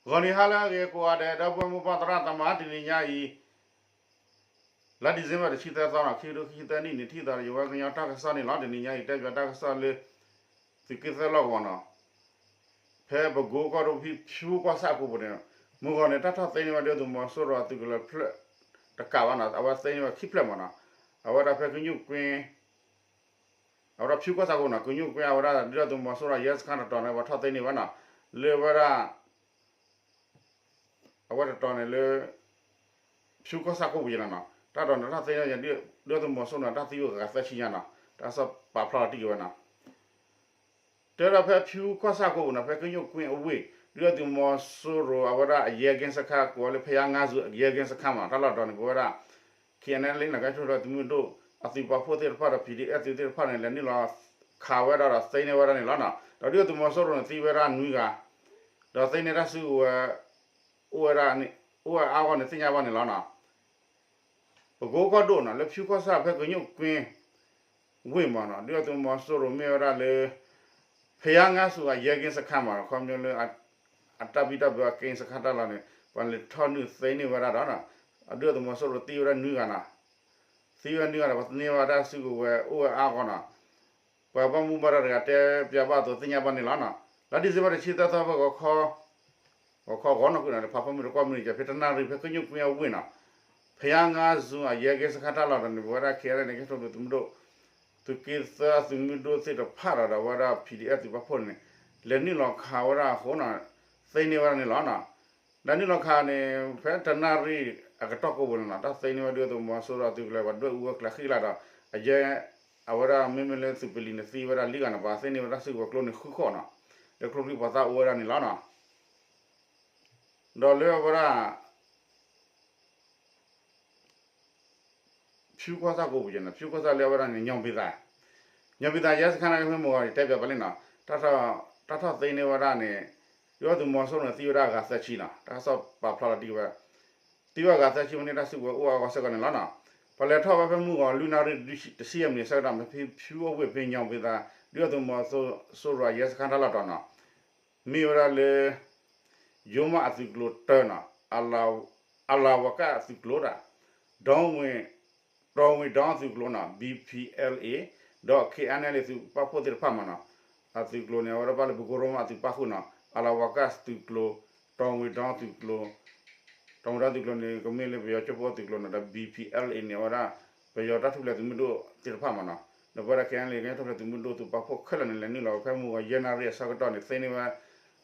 ဂီၤနံၤဟါလၢအဂ့ၤကိးဂၤဒဲး ဒီပုၢ်ဝဲၢ်မိၢ်ပၢ်သရၣ်သမါ တနံၤညါအံၤ လါ December တဆံသၢသီနီၤ ခံကထိခံဆံသၢနံၣ်န့ၣ် ထံၣ်သးဒီးယဝဲကညီတၢ်ကစီၣ်န့ၣ်လီၤ. တနံၤညါအံၤ တဲပၠးတၢ်ကစီၣ်လၢ သုးက့သၢလီၢ်ကဝီၤနီၤ ဖဲပကိကီၢ်ဒိၣ်ဖဲဖၠူကီၢ်ဆၣ်ကိးပူၤန့ၣ် မုၢ်ဂီၤန့ၣ် တၢ်ထီၣ်သ့န့ၢ်ဝဲဒုၣ်ဒါသုးမီၤစိရိၤအသုးကလၢၤဖျၢၣ်တကးဘၣ်နီၤ အဝဲသ့န့ၢ်ဝဲခံဖျၢၣ်မးနီၤ အဝဲဒၣ်ဖဲကညူၣ်ကွ့ အဝဲဒၣ်ဖၠူကီၢ်ဆၣ်ကိးပူၤနီၤ ကညူၣ်ကွ့အဝဲဒၣ်ဒုၣ်ဒါသုးမီၤစိရိၤအရဲစခန်းတတီၤန့ၣ် ပှၤထီၣ်သ့န့ၢ်ဝဲနီၤ လၢဝဲဒၣ် အဝဲတတီၤန့ၣ်လၢ ဖၠူကီၢ်ဆၣ်ကိးပူၤယဲနီၤနီၤ တၢ်တီၤန့ၣ်တၢ်သ့န့ၢ် ဒုၣ်ဒါသုးမီၤစိရိၤန့ၣ် တၢ်သံဝဲဂၤသၢဆံညါနီၤ တၢ်ကစီၣ်ပာ်ဖျါလီၤတံၢ်က့ၤဝဲနီၤ တဲဒၣ်ဖဲဖၠူကီၢ်ဆၣ်ကိးပူၤနီၤ ဖဲကညူၣ်ကွ့အဝ့ၢ် ဒုၣ်ဒါသုးမီၤစိရိၤအဝဲဒၣ်အရဲကင်းစခန်း ကိးဝဲလၢဖဲယါငါစူၤအရဲကင်းစခန်းမးနီၤ တၢ်လီၢ်တတီၤန့ၣ် ပဝဲဒၣ် KNLA နီၤ ကညီတၢ်ထူၣ်ဖျဲးသုးမုၢ်ဒိၣ် အသုးပာ်ဖှိၣ်သ့ၣ်တဖၣ်ဒီး PDF သုးသ့ၣ်တဖၣ်န့ၣ် လဲၤနုာ်လီၤခးဝဲဒၣ်ဒီးသ့န့ၢ်ဝဲဒၣ်န့ၣ်လီၤနီၤ ဒီးဒုၣ်ဒါသုးမီၤစိရိၤန့ၣ် သံဝဲဒၣ်နွံဂၤ ဒီးသ့န့ၢ်တၢ်စုကဝဲၤ အိၣ်ဝဲဒၣ်န့ၣ် အိၣ်ဝဲအါဂီၢ်န့ၣ်သ့ၣ်ညါဘၣ်န့ၣ်လီၤနီၤ ပကိကီၢ်ဒိၣ်နီၤ လၢဖၠူကီၢ်ဆၣ်ဖဲကညူၣ်ကွ့ ဝ့ၢ်မးနီၤ ဒုၣ်ဒါသုးမီၤစိရိၤမ့ၢ်ဝဲဒၣ်လၢ ဖဲယါငါစူၤအရဲကင်းစခန်းမးနီၤ ခီဖျိလၢ အတၢ်ဘံၣ်တၢ်ဘၢအကင်းစခန်းတၢ်လီၢ်န့ၣ် ပှၤလဲၤထီၣ်နုာ်သ့န့ၢ်ဝဲဒၣ်ဒီးနီၤ ဒုၣ်ဒါသုးမီၤစိရိၤသံဝဲဒၣ်နွံဂၤနီၤ သံဝဲနွံဂၤဒီး ပှၤသ့န့ၢ်ဝဲဒၣ်စုကဝဲၤ အိၣ်ဝဲအါဂီၢ်နီၤ ပှၤဘၣ်မူဘၣ်ဒါတဂၤတဲပၠးဘၣ်အသိးသ့ၣ်ညါဘၣ်န့ၣ်လီၤနီၤ လါ December တဆံသၢသီဖဲဂီၤခီ ဂီၤခီဂီၤနီၢ်ကုၣ်နီၤ ဖးဖီမုၢ်တကွၢ်မုၢ်န့ၣ် ကဖဲတနၣ်ရံၣ်ဖဲကညူၣ်ကွ့အဝ့ၢ်နီၤ ဖဲယါငါစူၤအရဲကင်းစခန်းတၢ်လီၢ်ဒီးန့ၣ် ပဝဲဒၣ် KNLA န့ၣ် ကညီတၢ်ထူၣ်ဖျဲးသုးမုၢ်ဒိၣ် သုးက့သၢသုးမုၢ်ဒိၣ်သ့ၣ်တဖၣ်ဒီး ဒီးအဝဲဒၣ် PDF သုးပာ်ဖှိၣ်န့ၣ် လဲၤနုာ်လီၤခးဝဲဒၣ်အဃိနီၤ သ့န့ၢ်ဝဲဒၣ်န့ၣ်လီၤနီၤ ဒီးနုာ်လီၤခးန့ၣ် ဖဲတနၣ်ရံၣ်အကတီၢ်ကိးပူၤန့ၣ်နီၤ တၢ်သ့န့ၢ်ဝဲဒုၣ်ဒါသုးမီၤစိရိၤအသုးကလၢၤ ပှၤဒွဲၣ်အူဝဲကျဲဃံလၤဒီး အယဲ အဝဲဒၣ်မ့မ့ၢ်လၢသုးပလံၤန့ၣ် သံဝဲဒၣ်လံဂၤန့ၣ် ပှၤသ့န့ၢ်ဝဲဒၣ်စုကဝဲၤကျိန့ၣ်ဃုခိၣ်နီၤ လၢကျိချံပှၤသးအိၣ်ဝဲဒၣ်န့ၣ်လီၤနီၤ ဒီးလၢအဝဲဒၣ် ဖၠူကီၢ်ဆၣ်ကိးပူၤယဲနီၤ ဖၠူကီၢ်ဆၣ်လၢအဝဲဒၣ်န့ၣ် ညီဘ့သး ညီဘ့သးရဲစခန်းန့ၣ် မ့ၢ်မုၢ်ဂီၤန့ၣ် တဲပၠးပှၤလံနီၤ တၢ်ထီၣ်သ့န့ၢ်ဝဲဒၣ်န့ၣ် ဒုၣ်ဒါသုးမီၤစိရိၤန့ၣ် သံဝဲဒၣ်အဂၤသၢဆံနီၤ တၢ်ကစီၣ်ပာ်ဖျါလီၤတံၢ်ဝဲ သံဝဲအဂၤသၢဆံဝဲန့ၣ်တၢ်စုကဝဲၤအိၣ်အါဂီၢ်စ့ၢ်ကီးန့ၣ်လီၤနီၤ ပှၤလဲၤထီၣ်ဝဲဖဲမုၢ်ဂီၤလွံၢ်နၣ်ရံၣ်တဆံယဲၢ်မံးနံးဆၢကတီၢ် ဖဲဖၠူအဝ့ၢ်ဖဲညီဘ့သး ဒုၣ်ဒါသုးမီၤစိရိၤအရဲစခန်းတၢ်လီၢ်တတီၤနီၤ မ့ၢ်ဝဲဒၣ်လၢ ယိမးအသုးကျိၤတၢနီၤ အလၤဝကၣ်အသုးကျိၤဒီး ဒီဝ့ၤ တီၤဝ့ၤဒီအသုးကျိၤနီၤ BPLA ဒီး KNLA သုးပာ်ဖှိၣ်သ့ၣ်တဖၣ်မးနီၤ အသုးကျိၤန့ၣ် အဝဲဒၣ်ဘၣ်လၢပကိရိမးအသုးပာ်ဖှိၣ်နီၤ အလၤဝကၣ်သုးကျိၤ တီၤဝ့ၤဒီသုးကျိၤ တီၤဝ့ၤဒီသုးကျိၤန့ၣ် ကမ့ၢ်လၢပယီၤကၠိဖိသုးကျိၤနီၤ ဒီး BPLA န့ၣ် အဝဲဒၣ် ပယီၤတၢ်ထူၣ်ဖျဲးသုးမုၢ်ဒိၣ်သ့ၣ်တဖၣ်မးနီၤ ဒီးပဝဲဒၣ် KNLA ကညီတၢ်ထူၣ်ဖျဲးသုးမုၢ်ဒိၣ်သုးပာ်ဖှိၣ်ခဲလၢာ်န့ၣ် လဲၤနုာ်လီၤဖဲမုၢ်ဂီၤယဲၢ်နၣ်ရံၣ်အဆၢကတီၢ်န့ၣ် သ့န့ၢ်ဝဲ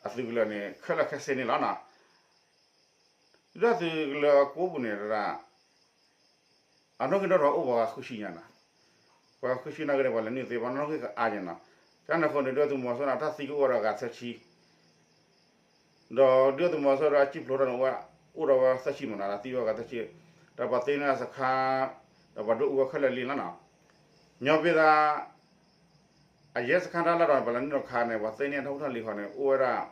အသုးကလၢၤန့ၣ် ခဲလၢာ်ခဲဆ့န့ၣ်လီၤနီၤ ဒုၣ်ဒါသုးကလၢၤအကိးပူၤန့ၣ် အနီၣ်ဂံၢ်ဒီးအိၣ်ပှၤဂၤဃုဆံညါနီၤ ပှၤဃုဆံနာ်က့န့ၣ် ပှၤလဲၤနုာ်သ့ ပှၤနီၣ်ဂံၢ်ကအါညါနီၤ ကန့ၣ်အဃိန့ၣ် ဒုၣ်ဒါသုးမီၤစိရိၤန့ၣ် တၢ်သံကအိၣ်ဒီးအဂၤသၢဆံ ဒီးဒုၣ်ဒါသုးမီၤစိရိၤအစံၣ်ဖျိထီၣ်န့ၣ် အိၣ်ဒီးဝဲသၢဆံမးနီၤ သံဝဲအဂၤသၢဆံ ဒီးပှၤသ့န့ၢ်အစခါ ဒီးပှၤဒွဲၣ်အူဝဲခဲလၢာ်လံလီၤနီၤ ညီဘ့သး အရဲစခန်းတၢ်လီၢ်တတီၤန့ၣ် ပှၤလဲၤနုာ်လီၤခးန့ၣ် ပှၤသ့န့ၢ်အတၢ်ဟူးတၢ်လံၤဃီန့ၣ် အိၣ်ဝဲဒၣ်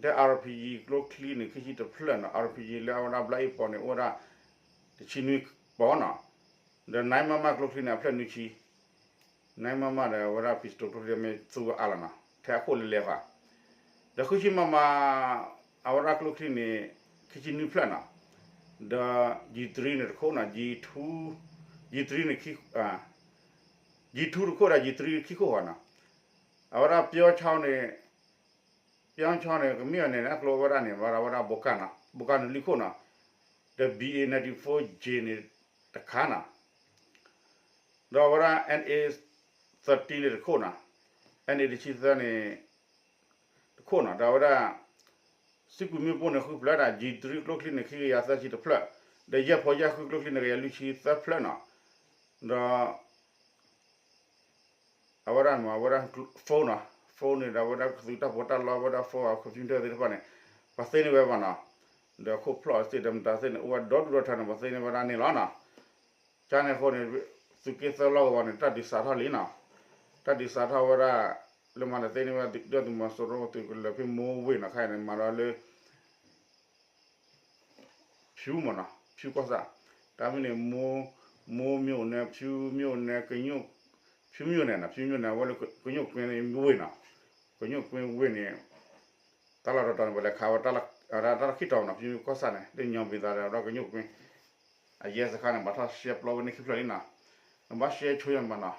တဲ RPG ကျိချံန့ၣ် ခံဆံတဖျၢၣ်နီၤ RPG လၢအဝဲဒၣ်ဘျါအ့ၣ်ပီၤန့ၣ် အိၣ်ဝဲဒၣ် တဆံနွံပီၤနီၤ ဒီး nine mm ကျိချံန့ၣ် အဖျၢၣ်နွံဆံ nine mm ဒီးအဝဲဒၣ် pistol ကျိချံမ့ၢ်သူဝဲအါလီၤနီၤ ထဲအခိၣ်လဲၤလဲၤဃီ ဒီးဃုဆံ mm အဝဲဒၣ်ကျိချံန့ၣ် ခံဆံနွံဖျၢၣ်နီၤ ဒီး G three န့ၣ်တခိၣ်နီၤ G two G three န့ၣ် G two တခိၣ်ဒီး G three ခံခိၣ်ဃီနီၤ အဝဲဒၣ် ပျီချီန့ၣ် ပျီချီန့ၣ် ကမ့ၢ်အီၤန့ၣ် အကျိအဝဲဒၣ်န့ၣ် ဝဲဒၣ်ဝဲဒၣ်ဘိကၣ်နီၤ ဘိကၣ်န့ၣ်လွံၢ်ခိၣ်နီၤ ဒီး B A ninety-four J န့ၣ်တခါနီၤ ဒီးအဝဲဒၣ် N A thirteen န့ၣ်တခိၣ်နီၤ N A တဆံသၢန့ၣ် တခိၣ်နီၤ ဒီးအဝဲဒၣ် စံကွံာ်မ့ၣ်ပိၢ်န့ၣ်ဃုဖျၢၣ်ဒီး G three ကျိချံန့ၣ် ခံကယၤသၢဆံတဖျၢၣ် ဒီးယဲၢ်ဖီယဲၢ်ဃုကျိချံန့ၣ် ကယၤလွံၢ်ဆံသၢဖျၢၣ်နီၤ ဒီး အဝဲဒၣ်မ့ၢ်အဝဲဒၣ် phone နီၤ phone န့ၣ်ဒီးအဝဲဒၣ်ကသုးတၢ်ပီးတၢ်လီအဝဲဒၣ် phone အ computer သ့ၣ်တဖၣ်န့ၣ် ပှၤသ့န့ၢ်ဝဲဘၣ်နီၤ ဒီးခိၣ်ဖျီၣ်သ့ၣ်ဒီးမတၤသ့ၣ်န့ၣ် အိၣ်ဝဲဒီဒူၣ်ဒီထၢန့ၣ် ပှၤသ့န့ၢ်ဝဲဒၣ်န့ၣ်လီၤနီၤ ကန့ၣ်အဃိန့ၣ် သုးက့သၢလီၢ်ကဝီၤန့ၣ် တၢ်ဒုးစးထီၣ်လံနီၤ တၢ်ဒုးစးထီၣ်ဝဲဒၣ် လၢမၤန့ၣ်သ့န့ၢ်ဝဲဒၣ်သုးမီၤစိရိၤသုးကလၢၤဖဲမိၢ်ဝ့ၢ်နီၤ ခါအံၤန့ၣ် မၤဒီးလၢ ဖၠူမးနီၤ ဖၠူကီၢ်ဆၣ် တၢ်မ့ၢ်န့ၣ် မိၢ် မိၢ်မ့ၢ်အိၣ်န့ၣ် ဖၠူမ့ၢ်အိၣ်န့ၣ် ဖၠူမ့ၢ်အိၣ်န့ၣ်နီၤ ဖၠူမ့ၢ်အိၣ်န့ၣ် အဝဲလၢကညူၣ်ကွ့ဝ့ၢ်နီၤ ကညူၣ်ကွ့ဝ့ၢ်န့ၣ် တၢ်လီၢ်တတီၤန့ၣ် ပလဲၤခးဝဲတၢ်လီၢ်ခံတီၤနီၤ, ဖဲမ့ၢ်ကီၢ်ဆၣ်န့ၣ် ဒ်ညီဘ့သးဒီး ကညိၣ်ကွ့ အရဲစခန်းန့ၣ် ဘၣ်ထီၣ်ရှဲပျီဝဲန့ၢ်ခံဖျၢၣ်လံနီၤ, နဘၣ်ရှဲဆိယဲန့ၣ်မးနီၤ,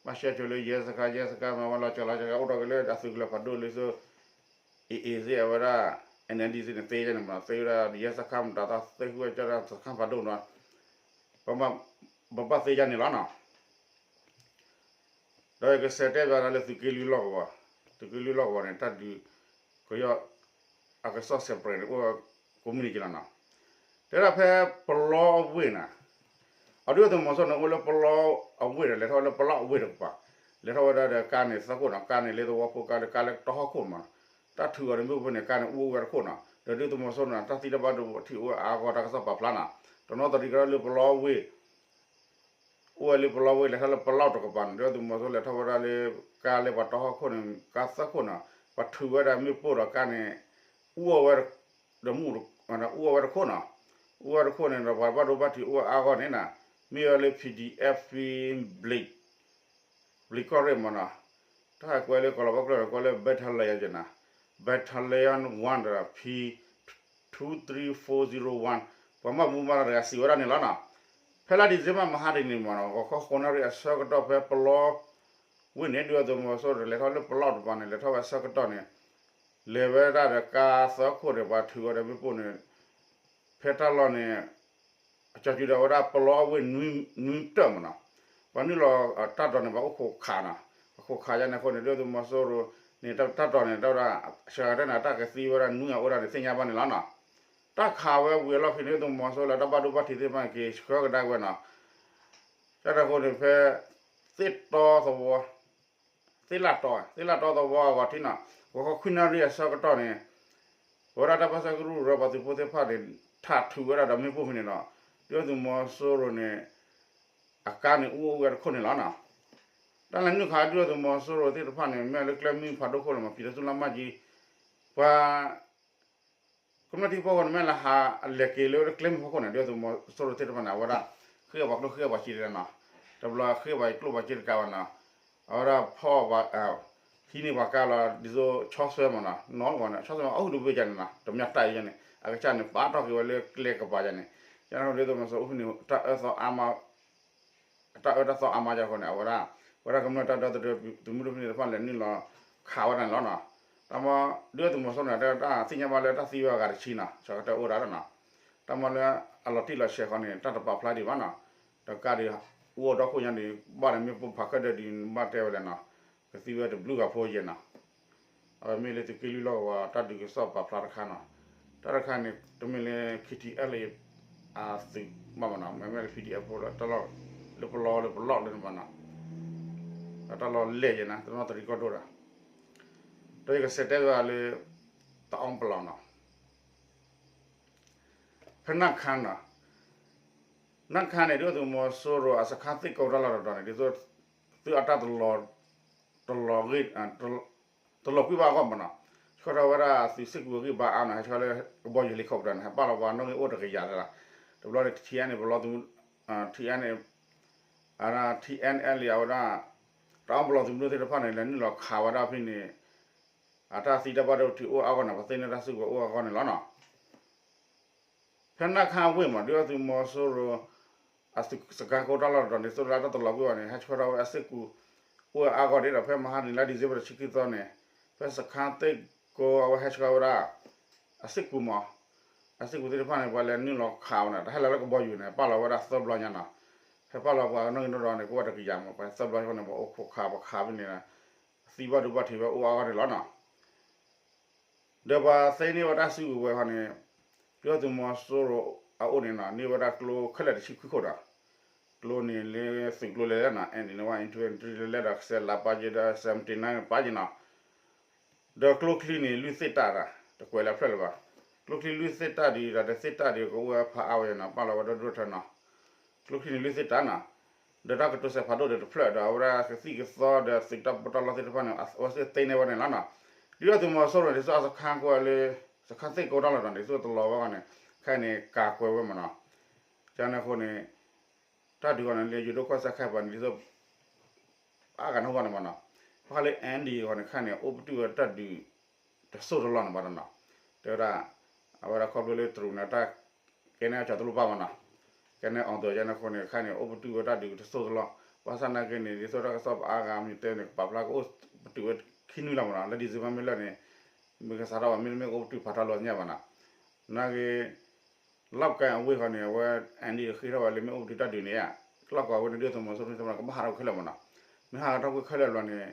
ဘၣ်ရှဲဆိလၢရဲစခန်း, ရဲစခန်းမ့ၢ်ဝဲလီၤစှၤလီၤစှၤ အိၣ်ထီၣ်က့ၤလၢအသုးကလၢၤဖးဒိၣ်လၢ အ့ၣ်အ့ၣ်စ့ၢ် အဝဲဒၣ် NLD စ့ၢ်န့ၣ် သ့ယဲန့ၣ်မးနီၤ, သ့ဝဲဒၣ်ရဲစခန်းမတၤသ့ ဃုဝဲကၢ်ဒၣ်စခန်းဖးဒိၣ်နီၤ, ပဘၣ်သ့ယဲန့ၣ်လီၤနီၤ. ဒီးယကစံးတဲဘၣ်ဒၣ်လၢသုးက့လွံၢ်လီၢ်ကဝီၤ, သုးက့လွံၢ်လီၢ်ကဝီၤန့ၣ် တၢ်ဒုးကယီၢ်အကစီၣ်စဲးပြဲးန့ၣ် အိၣ်ကိးမုၢ်နံၤက့ၤလီၤနီၤ. တဲဒၣ်ဖဲပလီအဝ့ၢ်န့ၣ်, အဒုၣ်ဒါသုးမီၤစိရိၤန့ၣ် အိၣ်လၢပလီအဝ့ၢ်ဒီး လဲၤထီၣ်ဝဲလၢပလီအဝ့ၢ်တကပၤ, လဲၤထီၣ်ဝဲဒၣ်ဒီးကါန့ၣ်သၢခိၣ်နီၤ, ကါန့ၣ်လၢသဝီဖိကါလၢကါလၢတီဟီၣ်ခိၣ်မး, တၢ်ထုးအီၤဒီးမ့ၣ်ပိၢ်န့ၣ် ကါန့ၣ်အူအိၣ်ဝဲတခိၣ်နီၤ, ဒီးဒုၣ်ဒါသုးမီၤစိရိၤန့ၣ် တၢ်သံတၢ်ဘၣ်ဒိဘၣ်ထံးအိၣ်ဝဲအါဂီၢ်တၢ်ကစီၣ်ပာ်ဖျါနီၤ, တနီသရံၣ်ကဒီးလၢပလီအဝ့ၢ် အိၣ်ဝဲလၢပလီဝ့ၢ် လဲၤထီၣ်လၢပလီတကပၤန့ၣ် ဒုၣ်ဒါသုးမီၤစိရိၤလဲၤထီၣ်ဝဲဒၣ်လၢ ကါလၢပှၤတီဟီၣ်ခိၣ်န့ၣ် ကါသၢခိၣ်န့ၣ် ပှၤထုးဝဲဒၣ်မ့ၣ်ပိၢ်ဒီးကါန့ၣ် အူအီၣ်ဝဲ ဒီးမူ အူအီၣ်ဝဲတခိၣ်နီၤ, အူအီၣ်တခိၣ်န့ၣ်ဒီးပှၤဘၣ်ဒိဘၣ်ထံးအိၣ်ဝဲအါဂီၢ်န့ၣ်နီၤ, မ့ၢ်ဝဲလၢ PDF ဖံ ဘျံး ဘျံးကီၢ်ရ့ၣ်မးနီၤ, တၢ်ဟဲကွဲးလၢကီၢ်လီၤဘီကျိာ်န့ၣ် ကွဲးလၢ battalion ယဲနီၤ, battalion one ဒီး P two three four zero one ပှၤမၤမူမၤဒါတဂၤစံးဝဲဒၣ်န့ၣ်လီၤနီၤ. ဖဲလါဒံၣ်စ့ဘၢၣ်မဟါတနံၤန့ၣ်မးနီၤ ဂီၤခီဃိးနၣ်ရံၣ်အဆၢကတီၢ်ဖဲပလီဝ့ၢ်န့ၣ် ဒုၣ်ဒါသုးမီၤစိရိၤလဲၤထီၣ်လၢပလီတကပၤန့ၣ် လဲၤထီၣ်ဝဲအဆၢကတီၢ်န့ၣ် လဲၤဝဲဒၣ်ဒီးကါသၢခိၣ်န့ၣ် ပှၤထုးဝဲဒီးမ့ၣ်ပိၢ်န့ၣ် ဖဲတၢ်လီၢ်န့ၣ် အကၠီၤကၠူဒီးဝဲဒၣ်ပလီအဝ့ၢ်နွံတၢၢ်မးနီၤ, ပှၤနုာ်လီၤတၢ်ဒိးန့ၣ် ပှၤအိၣ်ခိးခးနီၤ, ပှၤခိးခးယါန့ၣ်အဃိန့ၣ် ဒုၣ်ဒါသုးမီၤစိရိၤန့ၣ် တၢ်ဒိးန့ၣ် တဲဝဲဒၣ် ဆှၢတဲနၤ တၢ်ကသံဝဲဒၣ်နွံဂၤအိၣ်ဒၣ်န့ၣ် သ့ၣ်ညါဘၣ်န့ၣ်လီၤနီၤ. တၢ်ခးဝဲဝံၤအလီၢ်ခံန့ၣ် ဒုၣ်ဒါသုးမီၤစိရိၤလၢတၢ်ဘၣ်ဒိဘၣ်ထံးသ့ၣ်တဖၣ်က့ၤဆှၢကဒါဝဲနီၤ, တၢ်တၢ်ဃိန့ၣ် ဖဲ သ့ၣ်တီသဝီ သ့ၣ်လၣ်တီ သ့ၣ်လၣ်တီသဝီအဂီၤထံးနီၤ, ဂီၤခီခွံနၣ်ရံၣ်အဆၢကတီၢ်န့ၣ် ပဝဲဒၣ်တၢ်ပၢဆှၢကရူၢ်ကရၢပှၤသုးဖိသ့ၣ်တဖၣ်န့ၣ် ထးထုးဝဲဒၣ်ဒီးမ့ၣ်ပိၢ်ဖဲန့ၣ်ဒီး ဒုၣ်ဒါသုးမီၤစိရိၤန့ၣ် အကါန့ၣ်အူအိၣ်ဝဲတခိၣ်န့ၣ်လီၤနီၤ. တၢ်လဲၤနုာ်ခးဒုၣ်ဒါသုးမီၤစိရိၤသ့ၣ်တဖၣ်န့ၣ် မ့ၢ်လၢကျဲမုၢ်ဖးဒိၣ်ခိၣ်လီၤမး ဖံးတၢ်သူလၢမၢ်ကံ ပှၤ ကမျၢၢ်ထံဖိကီၢ်ဖိန့ၣ် မ့ၢ်လၢဟးလဲၤက့ၤလၢကျဲမုၢ်ဖီခိၣ်န့ၣ် ဒုၣ်ဒါသုးမီၤစိရိၤသ့ၣ်တဖၣ်န့ၣ် အဝဲဒၣ် ဃ့ပှၤကျိၣ်ဃ့ပှၤစ့တနီၤ, တဘျီဃ့ပှၤကျိၣ်ပှၤစ့တကးဘၣ်နီၤ, အဝဲဒၣ်ဖီၣ်ပှၤ ဟံးန့ၢ်ပှၤကါလီၤ ဒ်သိးဆီဆွဲမးနီၤ, နီၢ်လီၤန့ၣ် ဆီဆွဲမး အဟူးတဘ့ၣ်ယါန့ၣ်နီၤ, တမ့ၢ်တၢ်အံၤယါန့ၣ် အကစၢ်န့ၣ် ပာ်ထီၣ်က့ၤဝဲလၢကျဲကပၤယါန့ၣ်, ယါန့ၣ် ဒုၣ်ဒါသုးမီၤစိရိၤအိၣ်ဖဲန့ၣ် တၢ်အၢသီအါမး တၢ်အၢတၢ်သီအါမးယါအဃိန့ၣ် အဝဲဒၣ် ဝဲဒၣ်ကမျၢၢ်တၢ်ဒီသဒၢသုးမုၢ်ဒိၣ်ဖဲန့ၣ်တဖၣ်လဲၤနုာ်လီၤခးဝဲဒၣ်န့ၣ်လီၤနီၤ. တၢ်မၤ ဒုၣ်ဒါသုးမီၤစိရိၤန့ၣ် တၢ်သ့ၣ်ညါဘၣ်လၢတၢ်သံဝဲအဂၤတဆံနီၤ ဆၢကတီၢ်အိၣ်ဒၣ်နီၤ, တၢ်မၤလၢအလီၤတံၢ်လီၤဆဲးဃီန့ၣ် တၢ်တပာ်ဖျါဒံးဘၣ်နီၤ, ဒီးကါဒုး အိၣ်ဒီခိၣ်ညါဒုး ဘၣ်ဒီးမ့ၣ်ပိၢ်ဖးခၢၣ်ဒၢဒုး ဘၣ်တဲဝဲလဲၣ်နီၤ, ကသံဝဲတဘျုးဂၤဖိယဲၢ်နီၤ. အဝဲမ့ၢ်လၢသုးက့လွံၢ်လီၢ်ကဝီၤတၢ်ဒုးကစီၣ်ပာ်ဖျါတခါနီၤ, တၢ်တခါန့ၣ် တမ့ၢ်လၢ K T L A အသုးဘၣ်မးနီၤ, မ့မ့ၢ်လၢ P D F ဖိလၢတၢ်လီၢ် လၢပလီလၢပလီၢ်လၢန့ၣ်ဘၣ်နီၤ, တၢ်လီၢ်လဲၢ်ယဲၢ်နီၤ တနီသရံၣ်ကီၢ်ဒိၣ်ဒီး, ဒီးယကစံးတဲဝဲလၢ တအီပလီၢ်နီၤ, ဖဲနၢ်ခါနီၤ, နၢ်ခါန့ၣ် ဒုၣ်ဒါသုးမီၤစိရိၤအစခါသ့ၣ်ကိးတၢ်လီၢ်တတီၤန့ၣ် ဒ်သိး သုးအတၢ်တလီၤ တလီၤဂ့ၢ် တလီၤကွံာ်ဘၣ်အဂီၢ်မးနီၤ, ဆှၢထီၣ်ဝဲဒၣ်သုးစ့ၢ်ကီးဂ့ၢ်ဘါအါနီၤ, ဟဲဆှၢလၢကဘီယူၤ helicopter န့ၣ် ဟဲပာ်လီၤပှၤနီၣ်ဂံၢ်အိၣ်တကယၤလၢ်လၢ်, တဘျီန့ၣ် T N A ပလီသုး T N A အဝဲဒၣ် T N L A အဝဲဒၣ် တအီပလီၢ်သုးမုၢ်ဒိၣ်သ့ၣ်တဖၣ်န့ၣ် လဲၤနုာ်လီၤခးဝဲဒၣ်ဖဲန့ၣ် အတၢ်သံတၢ်ဘၣ်ဒိထံးအိၣ်အါဂီၢ်န့ၣ် ပှၤသ့န့ၢ်တၢ်စုကဝဲၤအိၣ်အါဂီၢ်န့ၣ်လီၤနီၤ. ဖဲနၢ်ခါဝ့ၢ်မး ဒုၣ်ဒါသုးမီၤစိရိၤ အသုးစခါကိးတၢ်လီၢ်တတီၤန့ၣ် သိလၢတၢ်တလီၤကွံာ်ဘၣ်န့ၣ် ဟဲဆှၢထီၣ်ဝဲအစ့ၢ်ကီး အိၣ်အါဂီၢ်ဒ်ဒီး ဖဲမဟါန့ၣ် လါ December တဆံခံသီန့ၣ် ဖဲစခါသ့ၣ်ကိးအဝဲဟဲဆှၢဝဲဒၣ် အစ့ၢ်ကီးမး အစ့ၢ်ကီးသ့ၣ်တဖၣ်န့ၣ် ပှၤလဲၤနုာ်လီၤခးဝဲန့ၣ် တၢ်ဟဲလီၤလၢကဘီယူၤန့ၣ် ပာ်လီၤဝဲဒၣ်သၢဘျီညါနီၤ. ဟဲပာ်လီၤပှၤနီၣ်ဂံၢ်နီၣ်ဒွးန့ၣ် ကအိၣ်ဝဲတကယၤမး ပှၤသၢဘျီဃီန့ၣ် ပှၤအိၣ်ခိးခးပှၤခးဖဲန့ၣ် သံဘၣ်ဒိဘၣ်ထံးဝဲအိၣ်အါဂီၢ်န့ၣ်လီၤနီၤ. ဒီးပှၤသ့န့ၢ်ဝဲတၢ်စုကဝဲၤဃီန့ၣ် ဒုၣ်ဒါသုးမီၤစိရိၤအအိၣ်န့ၣ်နီၤ န့ၢ်ဝဲဒၣ်ကျိခဲလၢာ်တဆံခွံခိၣ်ဒီး ကျိန့ၣ်လၢသုးကျိလဲၤလဲၣ်နီၤ အဲၣ်န့ၣ်လၢ one eighty-two လဲၤလဲၣ်ဒီး ကစဲးလးပာ်က့ၤဒီး seventy-nine ပာ်က့ၤနီၤ. ဒီးကျိချံန့ၣ် လွံၢ်သ့ၣ်တၢ်ဒီး တကွဲးလၢဖျၢၣ်လၢၤဘၣ်. ကျိချံလွံၢ်သ့ၣ်တၢ်ဒ်ဒီး တသ့ၣ်တၢ်ဒ်ကအိၣ်ဝဲဖးအါဝဲနီၤ ပာ်လီၤဝဲဒၣ်ဒိၣ်ထီနီၤ. ကျိချံန့ၣ်လွံၢ်သ့ၣ်တၢ်နီၤ ဒီးတၢ်ကတိၤစဲးဖးဒိၣ်ဒီးတဖျၢၣ်ဒီး အဝဲဒၣ်ကသံၣ်ကသီဒီးသုးတၢ်ပီးတၢ်လီသ့ၣ်တဖၣ်န့ၣ် အဝဲသ့ၣ်သ့န့ၢ်ဝဲန့ၣ်လီၤနီၤ. ဒ်သိးသုးမီၤစိရိၤန့ၣ် ဒ်သိးအစခါကွဲးလၢ စခါသ့ၣ်ကိးတၢ်လီၢ်ဒီးန့ၣ် ဒ်သိးတလီၤဝဲဃီန့ၣ် ခဲအံၤန့ၣ် ကၤကွဲးဝဲမးနီၤ. ကန့ၣ်အဃိန့ၣ် တၢ်ဒုးဃီန့ၣ် လၢယိၤဒိၣ်ကီၢ်စဲၣ်ခဲအံၤပှၤန့ၣ် ဒ်သိး အါဂၤနီၣ်ဂီၢ်န့ၣ်မးနီၤ. ဘၣ်ဃးလၢ N D A ဃီန့ၣ် ခဲအံၤန့ၣ် အိၣ်ပတုာ်ဝဲတၢ်ဒုး တစိၢ်တလီၢ်န့ၣ်ဘၣ်ဒီးနီၤ, တဲဝဲဒၣ် အဝဲဒၣ်ခီဖျိလၢတရူးန့ၣ် တၢ်ကဲန့ၢ်အကၠီတလိၣ်ဘၣ်မနီၤ, ကဲန့ၢ်အီၤသိးယဲန့ၣ်အဃိန့ၣ် ခဲအံၤန့ၣ် အိၣ်ပတုာ်ဝဲတၢ်ဒုးတစိၢ်တလီၢ်, ဘၣ်ဆၣ်နာ်က့န့ၣ် ဒ်သိးတၢ်ကစီၣ်ပအါဂၤမ့ၢ်တဲန့ၣ် ကပာ်ဖျါကအိၣ်ပတုာ်ဝဲခံနွံလီၤမနီၤ, လၢ December မ့ၢ်လၢာ်န့ၣ် မ့ၢ်ကစးထီၣ်ဘၣ် မ့တမ့ၢ်ကအိၣ်ပတုာ်ဖးထီလီၤညါဘၣ်နီၤ, နာ်က့ လီၢ်ကဲအဝ့ၢ်ဃီန့ၣ် အဝဲ အၣ်အၣ်ဒီး ဃ့ထီၣ်ဝဲလၢမ့ၢ်အိၣ်ပတုာ်တၢ်ဒုးန့ၣ် လီၢ်ကဲအဝ့ၢ်န့ၣ် ဒုၣ်ဒါသုးမီၤစိရိၤန့ၣ် ကဘၣ်ဟးထီၣ်ကွံာ်ခဲလၢာ်မနီၤ, မ့ၢ်ဟးထီၣ်ကွံာ်ခဲလၢာ်ဘျီန့ၣ်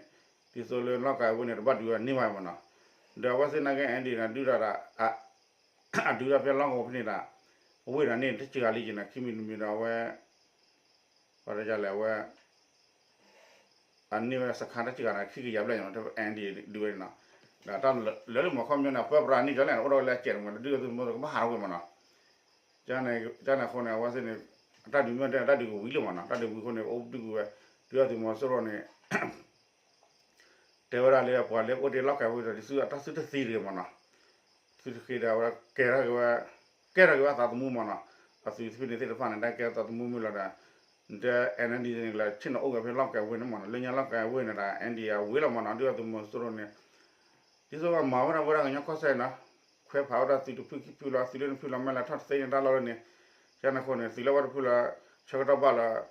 ဒ်သိးလၢလီၢ်ကဲအဝ့ၢ်န့ၣ် တဘၣ်ဒုးဝဲန့ၢ်ဘၣ်မနီၤ, ဒီးအဝဲသ့ၣ်နာ်က့ အၣ်အၣ်ဒီး ဒုၣ်ဒါ အဒုးတၢ်ဖဲလီၢ်ကဝီၤဖဲန့ၣ်ဒီး အဝ့ၢ်ဒီးန့ၣ် တစှၤလံက့ၤနီၤ, ခံမံၤတမံၤဒီးအဝဲ ပှၤတယလဲၣ် အဝဲ အန့ၢ်ဝဲစခါတစှၤန့ၣ် ခံကယၤဘျဲၣ်ညါနီၤ, ဖဲအၣ်အၣ်ဒီး ဒုးဝဲန့ၣ်နီၤ, ဒီးတၢ်လၢလၢမီၤခီပညီန့ၣ် ပၢပြးန့ၣ်ကလဲၣ် အိၣ်ဒီးလၢအကဲးတမံၤ ဒုၣ်ဒါသုးမီၤစိရိၤကဘၣ်ဟးထီၣ်ကွံာ်မနီၤ, ကန့ၣ်အဃိန့ၣ် အဝဲသ့ၣ်န့ၣ် အတၢ်ဒုးမ့ၢ်တဲ တၢ်ဒုးကဝံၤလံမနီၤ, တၢ်ဒုးဝံၤအဃိန့ၣ် အိၣ်ပတုာ်ကွံာ်ဝဲ ဒုၣ်ဒါသုးမီၤစိရိၤန့ၣ် တဲဝဲဒၣ်လၢပှၤလၢအိၣ်တ့ၢ်လီၢ်ကဲအဝ့ၢ်ဒီး ဒ်သိးအတၢ်စုတသံတဂ့ၤမနီၤ, စုတသံဒီး အဝဲကဲထီၣ်က့ၤဝဲ ကဲထီၣ်က့ၤဝဲအသးသမူမနီၤ, အသုးသ့ၣ်တဖၣ်န့ၣ် တၢ်ကဲထီၣ်သးသမူမုၢ်လီၤဒီး ဒီး အၣ်အၣ်ဒီး န့ၣ် ကလဲၤဆ့ၣ်နီၤအိၣ်က့ၤဖဲလီၢ်ကဲအဝ့ၢ်န့ၣ်မနီၤ, လၢညါလီၢ်ကဲအဝ့ၢ်န့ၣ်ဒီး အၣ်အၣ်ဒီး အဝ့ၢ်လီၤမနီၤ, ဒုၣ်ဒါသုးမီၤစိရိၤန့ၣ် ဒ်သိးကမၤဝဲဒၣ်ဝဲဒၣ်ကညီကီၢ်စဲၣ်နီၤ, ခွဲးဖးဝဲဒၣ်သုးတဖုခံဖုလီၤ, သုးလၢနဖုလီၤမ့ၢ်လၢထီၣ်တသ့န့ၣ်တၢ်လီၢ်လၢန့ၣ်, ကန့ၣ်အဃိန့ၣ် သုးလၢဝဲတဖုလီၤ ဆၢကတီၢ်ဘၣ်လီၤ,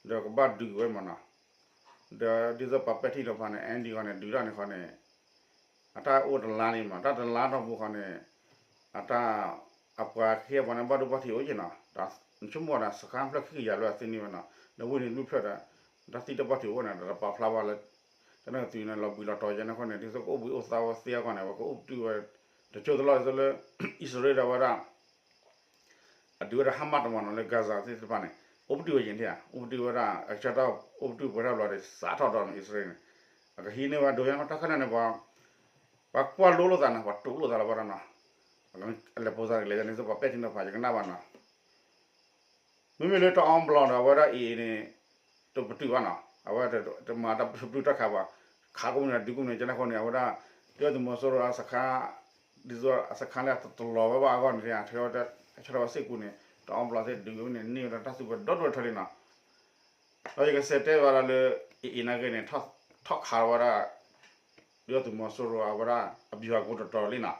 ဒီးကဘၣ်ဒုးဝဲမနီၤ, ဒီးဒ်သိးပှၤပဲာ်ထံနီၤဖးန့ၣ် အၣ်အၣ်ဒီး ဃီန့ၣ် ဒုးတၢ်န့ၣ်ဃီန့ၣ် အတၢ်အိၣ်တလါန့ၣ်မး တၢ်တလါထီၣ်ပူၤဃီန့ၣ် အတၢ် အပှၤခံဂၤပှၤန့ၣ် ဘၣ်ဒိဘၣ်ထံးအိၣ်က့ၤနီၤ, နဆိကမိၣ်ဒီး စခါဖျၢၣ်ခံကယၤလၢအသ့န့ၢ်ဝဲနီၤ, ဒီးဝ့ၢ်န့ၣ်ဘျုးဖျၢၣ်ဒီး တၢ်သံတၢ်ဘၣ်ထံးအိၣ်န့ၣ် တပာ်ဖျါဘၣ်လၢ ကန့ၣ်ကသုးန့ၣ် လီၤဘှံးလီၤတီၤယဲန့ၣ်အဃိန့ၣ် ဒ်သိးကအိၣ်ဘှံးအိၣ်သါဝဲသ့အဂီၢ်န့ၣ် အဝဲကအိၣ်ပတုာ်ဝဲ တကၠိတလီၢ်ဒ်သိးလၢ အံၣ်စရ့လးဒီးဝဲဒၣ် အဒုးဝဲဒၣ်ဟါမၢ်တမံၤနီၤ လၢ Gaza သ့ၣ်တဖၣ်န့ၣ် အိၣ်ပတုာ်ဝဲယဲၢ်ထံၣ်ဧါ, အိၣ်ပတုာ်ဝဲဒၣ် အကစၢ်တၢ်အိၣ်ပတုာ်ပှဲၤထီၣ်ဘျီဒီး စးထီၣ်ဒီးန့ၣ် အံၣ်စရ့လးန့ၣ် အကဟံးန့ၢ်ဝဲဒိးယဲန့ၣ် တၢ်ခါန့ၣ်န့ၣ် ပှၤ ပှၤကွၢ်လိလိာ်သးန့ၣ် ပှၤတူၢ်လိာ်သးလၢဝဲဒၣ်နီၤ, အလဲၤပိာ်သးကလဲၤန့ၣ် ပှၤပဲာ်ထံနီၤဖး ယကနၣ်ဘၣ်နီၤ မ့မ့ၢ်လၢတအီဘျီဒီး အဝဲဒၣ်အံၤန့ၣ် တပတုာ်ဘၣ်နီၤ, အဝဲတမၤတၢ်ပတုာ်တၢ်ခးဘၣ်, ခးကိးမုၢ်နံၤဒုးကိးမုၢ်နံၤ ကန့ၣ်အဃိန့ၣ် အဝဲဒၣ် ဒုၣ်ဒါသုးမီၤစိရိၤအစခါ ဒ်သိးအစခါလၢအတလီၤဝဲဘၣ်အဂီၢ်န့ၣ် ထဲဝဲတၢ်ဆၢထၢၣ်ဝဲစ့ၢ်ကီးန့ၣ် တအီဘျီသ့ၣ်ဒုးဝဲန့ၣ် န့ၢ်ဝဲဒၣ်တၢ်စုကဝဲၤဒီဒိၣ်ထီၣ်လံနီၤ, ဒီးယကစံးတဲဘၣ်ဒီးလၢ အံၤအံၤနာ်က့န့ၣ် ထီၣ်ခးဝဲဒၣ် ဒုၣ်ဒါသုးမီၤစိရိၤအဝဲဒၣ် အဘံၣ်ဟးကိတီၤတီၤလံနီၤ,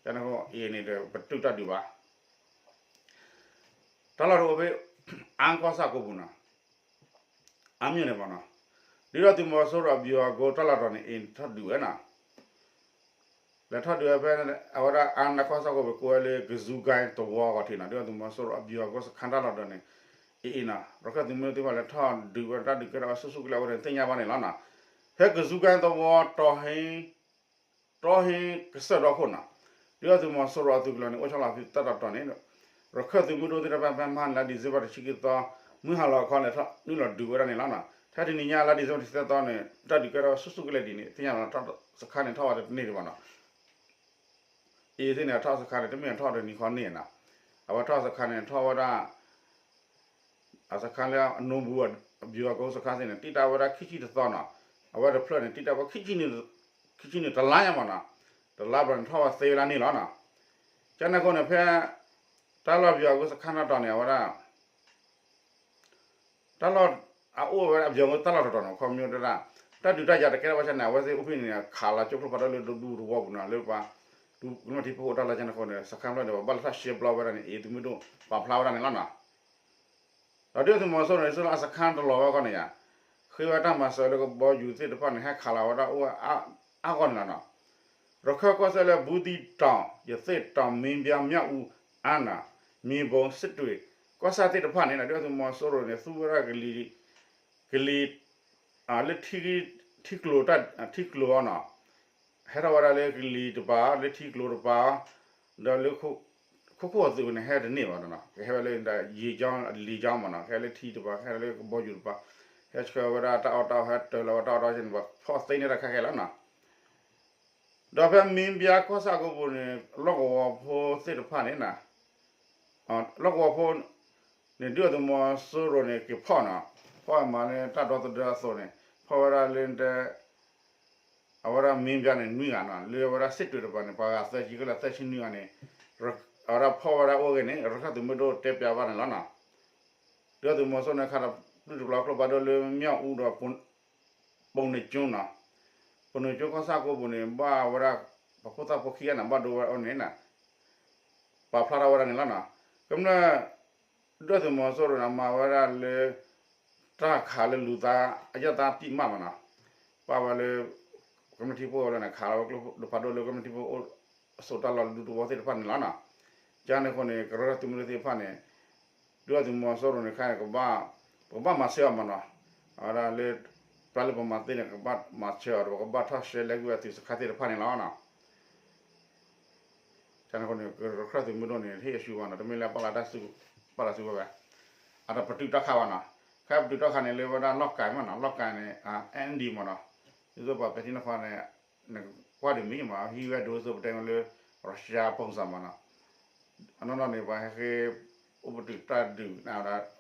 ကန့ၣ်အဃိအံၤန့ၣ်ဒီး ပတုာ်တၢ်ဒုးဘၣ် တၢ်လီၢ်တအိၣ်ဖဲ အါကီၢ်ဆၣ်ကိးပူၤနီၤ, အါမံၤန့ၣ်မနီၤ, ဒုၣ်ဒါသုးမီၤစိရိၤအဘံၣ်ဟးကိတၢ်လီၢ်တတီၤန့ၣ် အံၤထီၣ်ဒုးဝဲနီၤ, လဲၤထီၣ်ဒုးဝဲဖဲ အဝဲဒၣ်အါကီၢ်ဆၣ်ကိးပူၤ ကိးဝဲလၢကဇူကၣ်သဝီဂီၤထံးနီၤ, ဒုၣ်ဒါသုးမီၤစိရိၤအဘံၣ်ဟးကိစခါတၢ်လီၢ်တတီၤန့ၣ် အံၤအံၤနီၤ, ရခၢၣ်သုးမုၢ်ဒိၣ်သ့ၣ်တဖၣ်လဲၤထီၣ်ဒုးဝဲတၢ်ဒုးကဲထီၣ်ဝဲဆူၣ်ဆူၣ်ကလဲာ်ဝဲန့ၣ် သ့ၣ်ညါဘၣ်န့ၣ်လီၤနီၤ, ဖဲကဇူကၣ်သဝီတီၤဟ့ တီဟ့ကစၢၢ်ဒီခိၣ်နီၤ, ဒုၣ်ဒါသုးမီၤစိရိၤအသုးကလၢၤန့ၣ် အိၣ်ဆီလီၤဖဲတၢ်တီၤတီၤန့ၣ် ရခၢၣ်သုးမုၢ်ဒိၣ်သ့ၣ်တဖၣ်ဖဲမဟါန့ၣ်လါ December တဆံခံသီ မုၢ်ဟါလီၤခီလဲၤထီၣ်နုာ်လီၤဒုးဝဲဒၣ်န့ၣ်လီၤနီၤ, ထဲတနံၤညါလါ December တဆံသၢသီန့ၣ် တၢ်ဒုးကဲထီၣ်ဝဲဆူၣ်ဆူၣ်ကလဲာ်ဒ်န့ၣ် သ့ၣ်ညါလီၤ စခါန့ၣ်ထီၣ်ဝဲတန့ၢ်ဒံးဘၣ်နီၤ, အံၤသ့ၣ်န့ၣ် အထီၣ်စခါန့ၣ် တမ့ၢ်အထီၣ်တနံၤဃီန့ၣ်နီၤ, အဝဲထီၣ်စခါန့ၣ်ထီၣ်ဝဲဒၣ် အစခါလၢအနိပူၤ အဘံၣ်ဟးကိစခါသ့ၣ်န့ၣ် တံၢ်တၢ်ဝဲဒၣ်ခံဆံတသီနီၤ, အဝဲတဖျၢၣ်န့ၣ် တံၢ်တၢ်ဝဲ ခံဆံန့ၣ်တလါညါမနီၤ, တလါဘျီန့ၣ်ထီၣ်ဝဲသ့ဝဲဒၣ်န့ၣ်လီၤနီၤ, ကန့ၣ်အဃိန့ၣ် ဖဲ တၢ်လီၢ်ဘံၣ်ဟးကိစခါတၢ်တီၤန့ၣ် အဝဲဒၣ် တၢ်လီၢ် အအိၣ်ဝဲဒၣ်အဘံၣ်ဟးကိတၢ်လီၢ်တတီၤန့ၣ် ခီပညီတဒၣ် တၢ်ဒုးတၢ်ယၤတကဲထီၣ်ဘၣ်ဆၣ်န့ၣ် အဝဲသ့ၣ်အိၣ်ဖဲန့ၣ် ခးလီၤကၠိကျိဖးဒိၣ်လၢဒူသဝီပူၤနီၤ လၢပှၤ ဒူကမျၢၢ်ထံဖိအိၣ်တၢ်လီၢ်ကန့ၣ်အဃိန့ၣ် စခါဖျၢၣ်န့ၣ် ပှၤဘၣ်လဲၤထီၣ်ရှဲဘျီဝဲဒၣ်န့ၣ် အံၤသုးမုၢ်ဒိၣ် ပာ်ဖျါဝဲဒၣ်န့ၣ်လီၤနီၤ, ဒီးဒုၣ်ဒါသုးမီၤစိရိၤန့ၣ် ဒ်သိးလၢအစခါတလီၤဝဲအဂီၢ်န့ၣ်ယါ ဃ့ဝဲတၢ်မၤစၢၤလၢကဘီယူၤသ့ၣ်တဖၣ်န့ၣ် ဟဲခးလီၤဝဲဒၣ်အိၣ်ဝဲအါဂီၢ်န့ၣ်လီၤနီၤ, ရခၢၣ်ကီၢ်စဲၣ်လၢ ဘူးသီးတောင် ရသေ့တောင် မင်းပြား မြောက်ဦး အမ်းနီၤ မြေပုံ စစ်တွေ ကီၢ်ဆၣ်သ့ၣ်တဖၣ်န့ၣ် ဒုၣ်ဒါသုးမီၤစိရိၤန့ၣ် သူဝဲဒၣ်ကလံၤ ကလံၤ လၢထံ ထံကျိၤတၢ် ထံကျိၤအီၤနီၤ, ဟဲထီၣ်ဝဲဒၣ်လၢကလံၤတပၤ လၢထံကျိၤတပၤ ဒီးလၢ ခိခိၣ်အသုးန့ၣ် ဟဲတန့ၢ်ဘၣ်နီၤ, ကဟဲဝဲလၢ ရေကြောင်း လေကြောင်း မနီၤ, ကဟဲလၢထံတပၤ ကဟဲလၢကဘီယူၤတပၤ, ဟဲဆှၢဝဲဒၣ်တၢ်အီၣ်တၢ်အီ ဟဲတၢၤလီၤဝဲတၢ်အီၣ်တၢ်အီန့ၣ် ပှၤဖီၣ်သ့န့ၢ်တၢ်ခဲခဲလီၤနီၤ. ဒီးဖဲမင်းပြားကီၢ်ဆၣ်ကိးပူၤန့ၣ် လီၢ်ကဝီၤဖိသ့ၣ်တဖၣ်န့ၣ်နီၤ, လီၢ်ကဝီၤဖိန့ၣ် ဒုၣ်ဒါသုးမီၤစိရိၤန့ၣ် က့ၤဖီၣ်နီၤ, ဖီၣ်မၤန့ၢ်တၢ်ဒီသဒၢအသိးန့ၣ် ဖီၣ်ဝဲဒၣ်လၢ အဝဲဒၣ်မင်းပြားန့ၣ် နွံဂၤနီၤ, လၢအဝဲဒၣ်စစ်တွေတပၤန့ၣ် ပှၤဂၤသၢဆံ ကလၢသၢဆံနွံဂၤန့ၣ် အဝဲဒၣ်ဖီၣ်ဝဲဒၣ်အိၣ်ဂ့ၤန့ၣ် ရခၢၣ်သုးမုၢ်ဒိၣ်တဲပျးဘၣ်န့ၣ်လီၤနီၤ. ဒုၣ်ဒါသုးမီၤစိရိၤန့ၣ် ခးဒီးပျုၢ်တကျိၤကျိဖးဒိၣ်လၢ မြောက်ဦး ဒီး ပုဏ္ဏားကျွန်းနီၤ, ပုဏ္ဏားကျွန်းကီၢ်ဆၣ်ကိးပူၤန့ၣ် ဘၣ်ဝဲဒၣ် ပှၤဖိသၣ်ဖိခံဂၤန့ၣ် ဘၣ်ဒိဝဲအီၤန့ၣ် ပာ်ဖျါထီၣ်ဝဲဒၣ်န့ၣ်လီၤနီၤ. ကမျၢၢ် ဒုၣ်ဒါသုးမီၤစိရိၤန့ၣ် မၤဝဲဒၣ်လၢ တၢ်ခးလၢလူၤသး အယၣ်သးပံၣ်မးမးနီၤ, ပာ်ဝဲလၢ ကမျၢၢ်ထံဖိလၢန့ၣ် ခးလီၤဝဲကျိဖးဒိၣ်လၢကမျၢၢ်ထံဖိအိၣ် အစိးတၢ်လီၢ်လၢဒူသဝီသ့ၣ်တဖၣ်န့ၣ်လီၤနီၤ. ကန့ၣ်အဃိန့ၣ် ကရၢသုးမုၢ်ဒိၣ်သ့ၣ်တဖၣ်န့ၣ် ဒုၣ်ဒါသုးမီၤစိရိၤန့ၣ်ခါန့ၣ် ပကဘၣ်မၤဆၢအီၤမးနီၤ, အဝဲဒၣ်လၢ ပျၢ်လၢပမၤသ့န့ၣ် ကဘၣ်မၤဆၢအီၤဒီး ပကဘၣ်ထီၣ်ရှဲလဲကုၢ်အသုးစခါသ့ၣ်တဖၣ်န့ၣ်လီၤနီၤ. ကန့ၣ်အဃိန့ၣ် ကရၢသုးမုၢ်ဒိၣ်န့ၣ် ဟ့ၣ်အဆူဘၣ်နီၤ, တမ့ၢ်လၢပာ်လီၤတၢ်စု ပာ်လီၤစုဝဲဝဲ အတပတုာ်တၢ်ခးဘၣ်နီၤ. ခဲပတုာ်တၢ်ခးန့ၣ် လၢဝဲဒၣ်လီၢ်ကၤမးနီၤ, လီၢ်ကၤန့ၣ် အၣ်အၣ်ဒံမးနီၤ, ဒ်သိးပှၤပဲာ်ထံနီၤဖးန့ၣ် နကွၢ်ဒ်မံမး ဟံးဝဲဒိးသိးပတဲလၢ Russia ပုံစံမးနီၤ. အနီၢ်နီၢ်န့ၣ် ပှၤဟဲဃ့ အိၣ်ပတုာ်တၢ်ဒုး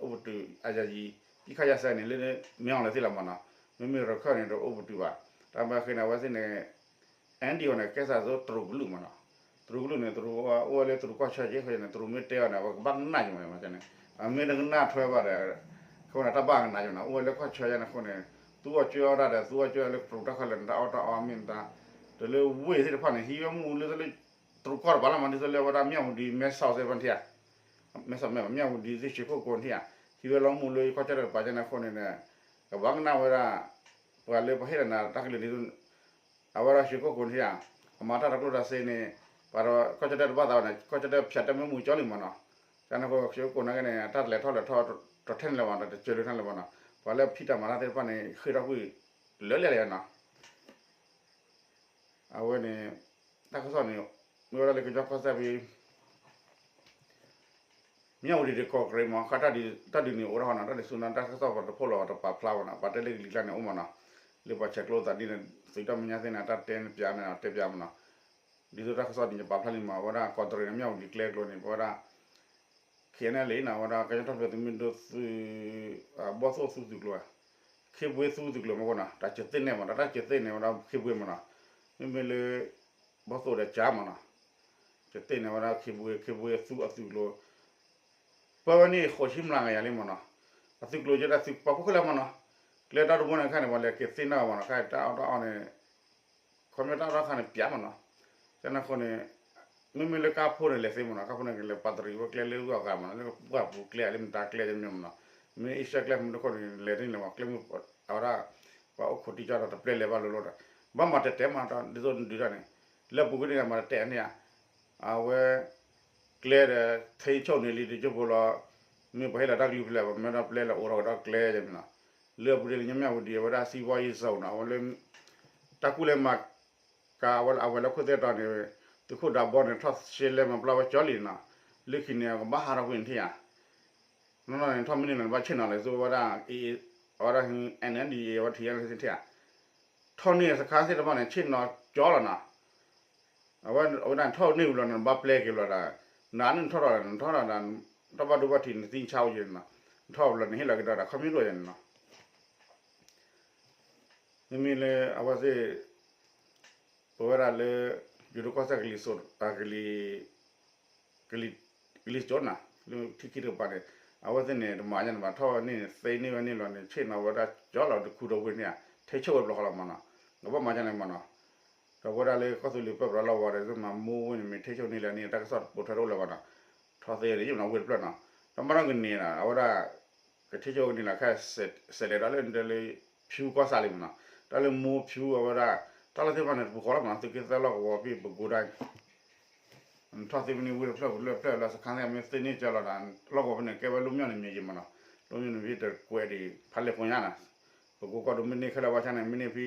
အိၣ်ပတုာ်အယၤယံၤ ပစ်ခတ်ရပ်စဲရေးန့ၣ် လၢမ့ၢ်အီၤလၢသ့ၣ်လီၤမးနီၤ. မ့မ့ၢ်ရခၢၣ်န့ၣ် တအိၣ်ပတုာ်ဘၣ်. တၢ်ဘၣ်ဃ့န့ၣ် အဝဲသ့ၣ်န့ၣ် အၣ်အၣ်ဒံအီၤန့ၣ် ကဲစးသိးတရူးကလုာ်မးနီၤ. တရူးကလုာ်န့ၣ် တရူးအိၣ်ဝဲလၢတရူးကီၢ်ဆၢက့ဃီန့ၣ် တရူးမ့ၢ်တဲအီၤန့ၣ် အဝဲကဘၣ်ကနၣ်ယၤမးန့ၣ်, အမ့ၢ်တကနၣ်ထွဲဘၣ်ဒီး အဃိန့ၣ် တၢ်ဘၣ်ကနၣ်ယၤနီၤ, အိၣ်ဝဲလၢကီၢ်ဆၢယၤန့ၣ်အဃိန့ၣ် သူအီၣ်ကၠွအီၣ်တၢ်ဒီး သူအီၣ်ကၠွလၢတရူးတၢ်ခီလၢာ်န့ၣ် တၢ်အီၣ်တၢ်အီမ့ၢ်မတၤ တလၢဝ့ၢ်သ့ၣ်တဖၣ်န့ၣ် ဟံးဝဲမူလၢလၢ တရူးကီၢ်တဘၣ်လီၤမး ဒ်သိးလၢဝဲဒၣ်မၠၣ်ဝတံၤ မဲဆီးသ့ၣ်တဖၣ်န့ၣ်ဧါ, မဲဆီးမဲၣ် မၠၣ်ဝတံၤသ့ၣ် ရွှေကုက္ကိုန့ၣ်ဧါ, ဟံးဝဲလီၤမူလၢကီၢ်ကၠီၣ်တဲၣ်တပၤကန့ၣ်အဃိန့ၣ် ကဘၣ်ကနၣ်ဝဲဒၣ် ပှၤလၢပှၤဟ့ၣ်လီၤနၤတၢ်ကလုၢ်န့ၣ် အဝဲဒၣ် ရွှေကုက္ကိုန့ၣ်ဧါ, အမၤတၢ်တကျိၣ်တၢ်စ့န့ၣ် ပှၤဒီးကီၢ်ကၠီၣ်တဲၣ်တဘၣ်သးဘၣ်န့ၣ် ကီၢ်ကၠီၣ်တဲၣ်ဖၠးတဲမ့ၢ်မူကၠီလံမးနီၤ, ကန့ၣ်အဃိ ရွှေကုက္ကိုန့ၣ်က့န့ၣ် တၢ်တလဲၤထီၣ်လဲၤထီၣ် တထဲန့ၣ်လၢၤဘၣ်နီၤ, တစၢၤလၢထဲန့ၣ်လၢၤဘၣ်နီၤ, ပှၤလၢဖံးတၢ်မၤတၢ်သ့ၣ်တဖၣ်န့ၣ် ဃ့ၢ်ထီၣ်ကွံာ် လၢလဲၣ်လဲၣ်နီၤ, အဝဲန့ၣ် တၢ်ကစီၣ်န့ၣ် မ့ၢ်ဝဲဒၣ်လၢကညီကီၢ်စဲၣ်ဖဲ မၠၣ်ဝတံၤဒီးကီၢ်ကရ့ၣ်မး ဃါတၢ်ဒုးန့ၣ်အိၣ်ထီၣ်နီၤ, တၢ်ဒုးဆူၣ်နီၤ တၢ်ကစီၣ်ပတဖီၣ်လီၤ ပတပာ်ဖျါဘၣ်နီၤ, ပှၤတဲလၢကလံၤကျါန့ၣ်အိၣ်မးနီၤ, လၢပှၤဆဲးကျိးသးဒ်န့ၣ် သုးတၢ်မဲာ်ညါသ့ၣ်န့ၣ် တၢ်တဲန့ၣ်ပျးန့ၣ်တဲပျးမးနီၤ, ဒ်သိးတၢ်ကစီၣ်ဒ်န့ၣ်ပာ်ဖျါလံမး အဝဲဒၣ်ကီၢ်တရံးန့ၣ် မၠၣ်ဝတံၤကျဲကျိၤန့ၣ် ပဝဲဒၣ် ခဲအံၤန့ၣ်လံနီၤ အဝဲဒၣ်ကညီထီၣ်ဖျဲးသုးမုၢ်ဒိၣ်သုး ဘီၣ်သိၣ်သုးသုးကျိၤဧါ, ခ့ဘှ့သုးသုးကျိၤမးဃိနီၤ, တၢ်ကၠၢၤသ့ၣ်န့ၣ်မးနီၤ, တၢ်ကၠၢၤသ့ၣ်န့ၣ် ဝဲဒၣ်ခ့ဘှ့မးနီၤ, မ့မ့ၢ်လၢ ဘီၣ်သိၣ်ဒီးကၠါမးနီၤ, ကၠၢၤသ့ၣ်န့ၣ် ဝဲဒၣ်ခ့ဘှ့ ခ့ဘှ့သုးအသုးကျိၤ ပၢဝဲန့ၣ်ဃိးဆံမျးကယၤလံမးနီၤ, အသုးကျိၤကဲဒၣ်သုးပာ်ဖှိၣ်ခဲလၢာ်မးနီၤ, ကျဲတၢ်တဘိန့ၣ်ခါန့ၣ် ပှၤလဲၤက့ၤသ့ၣ်နီၣ်မးနီၤ, ခါတၢ်အီၣ်တၢ်အီန့ၣ် ခီပညီတၢ်အီၣ်တၢ်အီခါန့ၣ်ပျးမးနီၤ, ကန့ၣ်အဃိန့ၣ် မ့မ့ၢ်လၢကါဖိန့ၣ်လဲၤသ့မးနီၤ, ကါဖိန့ၣ်ကလဲၤပာ်တရံးဝဲကျဲလၢဂီၢ်အဂၤမးနီၤ, လၢပှၢ်ပူၤကျဲလၢမတၤကျဲမးနီၤ, မ့ၢ်အ့ရှၢၣ်ကျဲမ့ၢ်တခီန့ၣ် လဲၤတန့ၢ်လၢၤဘၣ်, ကျဲမ့ၢ် အဝဲဒၣ် ပှၤအိၣ်ခိးတံၢ်ကၢ်ဒီးတပျဲလဲၤဘၣ်လိၤလိၤဒီး ဘၣ်မၤတဲာ်တဲာ်မး ဒ်သိးနဒုးတၢ်န့ၣ် လၢပူၤကွံာ်န့ၣ်မၤတဲာ်တဲာ်န့ၣ်ဧါ, အဝဲ ကျဲဒီး ထံဆိၣ်န့ၢ်လံတကၠိဖိလီၤ, မ့ၢ်ပှၤဟ့ၣ်လီၤတၢ်ကလုၢ်ဖဲလဲၣ် ပမ့ၢ်ဒီးပျဲလီၤအိၣ်ထီၣ်ကဒီးကျဲန့ၣ်နီၤ, လၢအပူၤဒ်လၢညါမၠၣ်ဝတံၤ အဝဲဒၣ် စီးပွားရေးဇုန်နီၤ, အဝဲလၢ တၢ်ကူၣ်လဲၤမၤကၤ အဝဲလၢခိၣ်သ့ၣ်တီန့ၣ် သုးခိၣ်ဒးဘီန့ၣ် ထီၣ်ရှဲလဲမၤပျီဝဲကၠီလံနီၤ, လၢခံန့ၣ် ကဘၣ်ဟးထီၣ်ကွံာ်န့ၣ်ထံၣ်ဧါ, နီၢ်နီၢ်န့ၣ် ထီၣ်မ့ၢ်န့ၢ်လီၤန့ၣ် ဘၣ်ဆ့ၣ်နီၤလၢသုဝဲဒၣ် အဝဲဒၣ် NNDAA အဝဲထံၣ်ဧါလၢသ့ၣ်ထံၣ်ဧါ, ထီၣ်န့ၢ်စခါသ့ၣ်တဖၣ်န့ၣ် ဆ့ၣ်နီၤကၠီလီၤနီၤ, အဝဲဒၣ်ထီၣ်န့ၢ်ဝံၤလီၤန့ၣ် ဘၣ်ပျဲက့ၤလီၤဒီး နၤန့ၣ်ထီၣ်ထီၣ်ဒီး နထီၣ်ထီၣ်ဒီး တၢ်ဘၣ်ဒိဘၣ်ထံးန့ၣ် သံဆါအိၣ်ယဲၢ်န့ၣ်နီၤ, နထီၣ်ဝံၤလီၤန့ၣ် ဟ့ၣ်လီၤက့ၤဒီးခီမ့ၢ်ရိၣ်ယဲၢ်န့ၣ်နီၤ မ့မ့ၢ်လၢအဝဲသ့ၣ် ပဝဲဒၣ်လၢ ယိၤဒိၣ်ကီၢ်စဲၣ်ကလံၤစိး ကလံၤစိးနီၤ လၢထံခံတကပၤန့ၣ် အဝဲသ့ၣ်န့ၣ် တမၤညါန့ၣ်ဘၣ် ထီၣ်ဝဲန့ၣ် သ့န့ၢ်ဝဲန့ၣ်လီၤန့ၣ် ဆ့ၣ်နီၤဝဲဒၣ်ကၠီလီၤတခူတဝ့ၢ်န့ၣ် ထဲဆိၣ်ဝဲဘျီဃီလီၤမးနီၤ ကဘၣ်မၤညါန့ၣ်မးနီၤ ဒီးပဝဲဒၣ်လၢကီၢ်သူလ့ၤပၢၢ်ပြးလီၢ်ဝီၤဒီး မၤမူဝဲန့ၣ် မ့ၢ်ထဲဆိၣ်န့ၢ်လၢန့ၣ် တၢ်ကစီၣ်တပိာ်ထွဲတအိၣ်လၢၤဘၣ်နီၤ ထီၣ်သ့န့ၣ် ယမနုၤဝ့ၢ်တဖျၢၣ်နီၤ တၢ်မၤထီၣ်ကန့ၢ်နီၤ အဝဲဒၣ် ကထံၣ်ဆိကန့ၢ်လီၤခဲ စဲးလဲၤဒီးလၢဒၢလၢ ဖၠူကီၢ်ဆၣ်လံမးနီၤ တၢ်လၢမိၢ်ဖၠူအဝဲဒၣ် တၢ်လၢသ့ၣ်တဖၣ်န့ၣ် တပူၤဃီလီၤမးနီၤ သုးက့သၢလီၢ်ကဝီၤဖဲပကိးတၢ် ထီၣ်သ့ဖဲန့ၣ်ဝ့ၢ်တဖျၢၣ်ပူၤလၢဖျၢၣ်လီၤစခါသ့ၣ်မ့ၢ်သ့န့ၢ်ကၠီလီၤဒီး လီၢ်ကဝီၤဖဲန့ၣ် ကဲဝဲလီၢ်မၠီၣ်န့ၣ်မ့ၢ်ယံၤမးနီၤ လီၢ်မၠီၣ်န့ၣ်မ့ၢ်တကွဲးဒံး ဖးလဲၢ်ဖိညါနီၤ ပကိးကီၢ်ဒိၣ်မ့ၢ်န့ၢ်ခဲလၢာ်ဝါဆါန့ၣ် မ့ၢ်န့ၢ်ဖဲ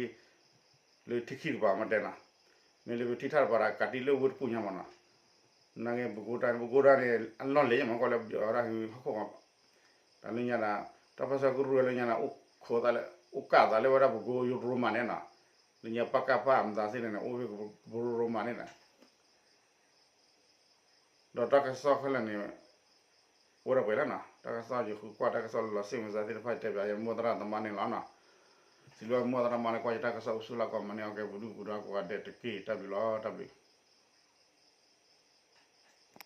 လၢထံခံတကပၤမ့ၢ်တဲနီၤ မ့ၢ်လၢပထံထၣ်တပၤဒီး ကးတံၢ်လၢဝ့ၢ်တကူၣ်ညါမးနီၤ နာ်က့ ပကိးတၢ်န့ၣ် ပကိးတၢ်န့ၣ် အလီၢ်လဲၣ်ယမး ကွၢ်လၢပဝဲဒၣ်ဟူဟီၣ်ခိၣ် တၢ်လၢညါဒီး တၢ်ပၢဆှၢကရူၢ်လၢညါဒီး အိၣ်ခိးသးလၢ အိၣ်ကးသးလၢဝဲဒၣ်ပကိးယိရိမးန့ၣ်နီၤ လၢညါပကဖ မတၤသ့ၣ်န့ၣ် အိၣ်ဖဲပကိးရိရိမးန့ၣ်နီၤ ဒီးတၢ်ကစီၣ်ခဲလၢာ်န့ၣ် အိၣ်ဒၣ်ပှဲၤလီၤနီၤ တၢ်ကစီၣ်ယဃုကွၢ် တၢ်ကစီၣ်လီၤစ့ၣ်မုာ်သးသ့ၣ်တဖၣ် တဲပၠးယမိၢ်သရၣ်သမါန့ၣ်လီၤနီၤ စံးဘျုးမိၢ်သရၣ်သမါလၢကွၢ်ယတၢ်ကစီၣ်အိၣ်ဆူၣ်လၢကီၢ်မၤန့ၢ်အီၤကဲပူၤဒုၣ်ပူၤဒါကိးဂၤဒဲးတက့ၢ် တၢ်ဘျုးလီၤ တၢ်ဘျုး